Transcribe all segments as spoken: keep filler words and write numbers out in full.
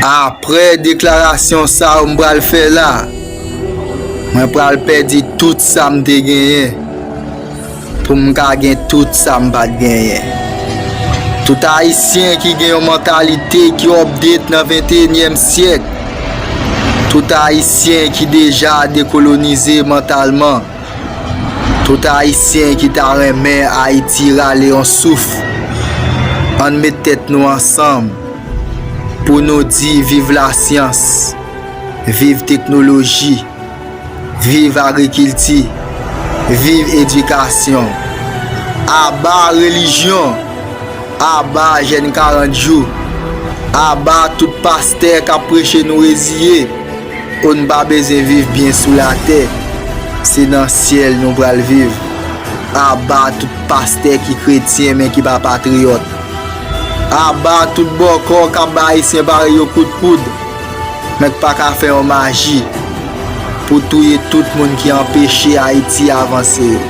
Apre deklarasyon sa yo m pral fè la, mwen pral pèdi tout sa m te genyen pou m ka gen tout sa m pa t genyen. Tout Ayisyen ki gen yon mantalite ki update nan venteyinyèm syèk, tout Ayisyen ki deja dekolonize mantalman, tout Ayisyen ki ta renmen Ayiti rale yon souf, ann met tèt nou ansanm pou nou di viv lasyans, viv teknoloji, viv agrikilti, viv edikasyon. Aba relijyon, aba jèn karant jou, aba tout pastè k ap preche nou reziye. Ou n pa bezwen viv byen sou latè, se nan syèl nou pral viv. Aba tout pastè ki kretyen men ki pa patriyòt. Aba tout bòkò k ap bay Ayisyen parèy yo kout poud, men k pa ka fè yon maji pou touye tout moun ki anpeche Ayiti avanse yo.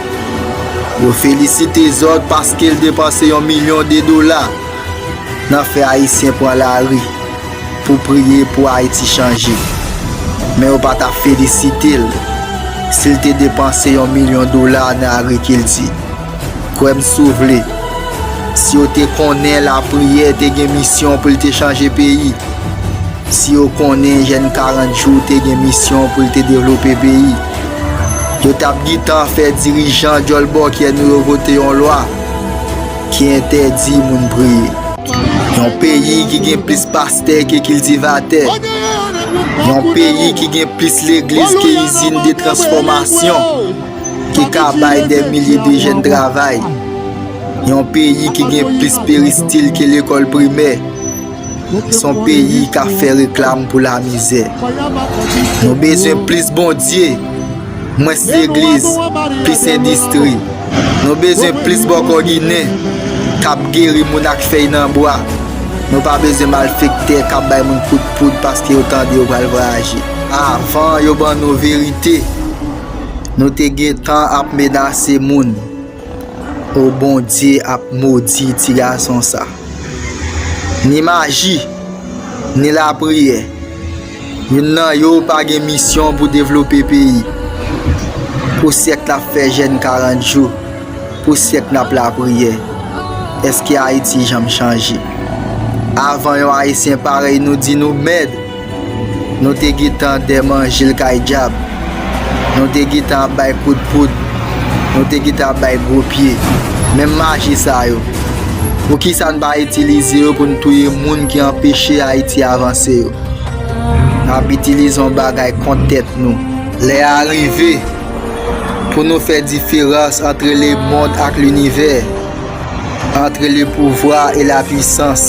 Yo felisite Zòt paske l depanse yon milyon de dola nan fè Ayisyen pran lari pou priye pou Ayiti chanje. Men yo pa t ap felisite l si l te depanse yon milyon dola nan agrikilti. Kwè m si w vle, si yo te konnen lapriyè te gen misyon pou l te chanje peyi, si yo konnen jèn karant jou te gen misyon pou l te devlope peyi, yo t ap gentan fè dirijan djòl bòkyè nou yo vote yon lwa ki entèdi moun priye. Yon peyi ki gen plis pastè ke kiltivatè. Yon peyi ki gen plis legliz ke izin de transfòmasyon ki ka bay dè milye de jèn travay. Yon peyi ki gen plis peristil ke lekòl primè. Se yon peyi k ap fè reklam pou lamizè. Nou bezwen plis Bondye, mwens legliz, plis endistri. Nou bezwen plis bòkò ginen k ap geri moun ak fèy nan bwa. Nou pa bezwen malfektè k ap bay moun kout poud paske yo tande yo pral vwayaje. Avan yo ban nou verite, nou te gentan ap menase moun. O Bondye ap modi ti gason sa. Ni maji, ni lapriyè. Youn nan yo pa gen misyon pou devlope peyi. Pou syèk n ap fè jèn karant jou, pou syèk n ap lapriyè. Èske Ayiti janm chanje? Avan yon Ayisyen parèy nou di nou mèd, nou te gentan dè manje l kay dyab. Nou te gentan ap bay kout poud. Nou te gentan ap bay gwo pye. Menm maji sa yo, poukisa n pa itilize yo pou n touye moun ki anpeche Ayiti avanse yo? N ap itilize yon bagay kont tèt nou. Lè a rive pou nou fè diferans antre lemonn ak linivè, antre le pouvwa e la pwisans.